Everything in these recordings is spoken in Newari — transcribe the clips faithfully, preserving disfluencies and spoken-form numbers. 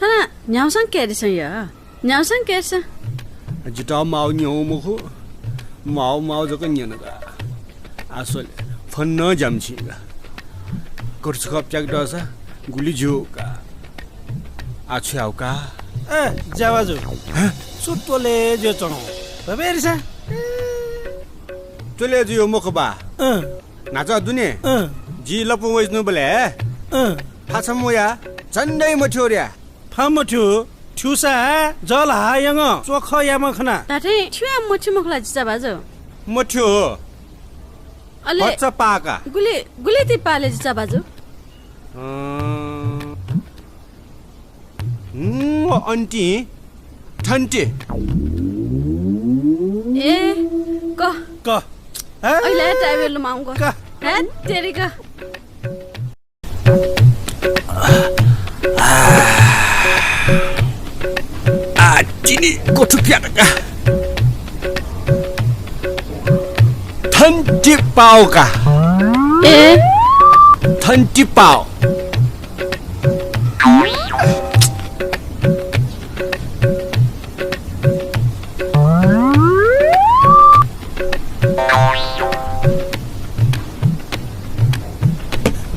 थन न्ह्याउसां क्यारिसं या। न्ह्याउसां क्यारिसं। जितः माउ न्ह्याउ मखु, माउ माउ जक न्यन का। आसोले फन नं ज्याम छिं का। कटुस खः प्याक दःसा गुलि ज्यू का। आ छु याउ का? ए, ज्याबाजु। हँ? छु त्वले ज्यू च्वनाउ? भबेरिसा। त्वले ज्यू मखु बा। अँ। न्हाचः दुने। अँ। जि लपु वइच्वंबलय्। अँ। फाछा मुया झन्डै मथ्यू रे। फा मथ्यू, थ्यूसा जल हा यंग च्वख यामा खना। धाथें थ्यू या मथ्यू मखु ला जिचा बाजु? मथ्यू। अले भचा पाका। गुलि, गुलि ति पाले जिचा बाजु? अँ, हुँ, अन्ति, थन्ति। ए, क। क। हे? अइला टाइबे लुमांगु। क। हे, तेरी क। आ, तिनि कथु प्यादका। थन्ति पाओका। ए? थन्ति पाओ।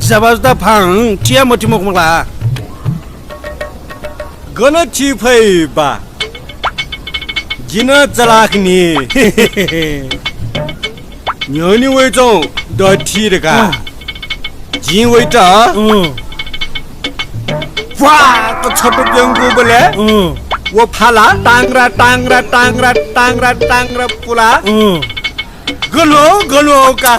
जबाजुदा फां थिया मथ्यू मखु ला? गन थी फइ बा? जिं चलाख नि। न्ह्यःने वइच्वं दथी धका। अँ। जिं वइत। अँ। प्वाक छपु प्यंकूबलय् अँ। व फाला टांग्रा, टांग्रा, टांग्रा, टांग्रा, टांग्रा पुला। अँ। गन, गन का।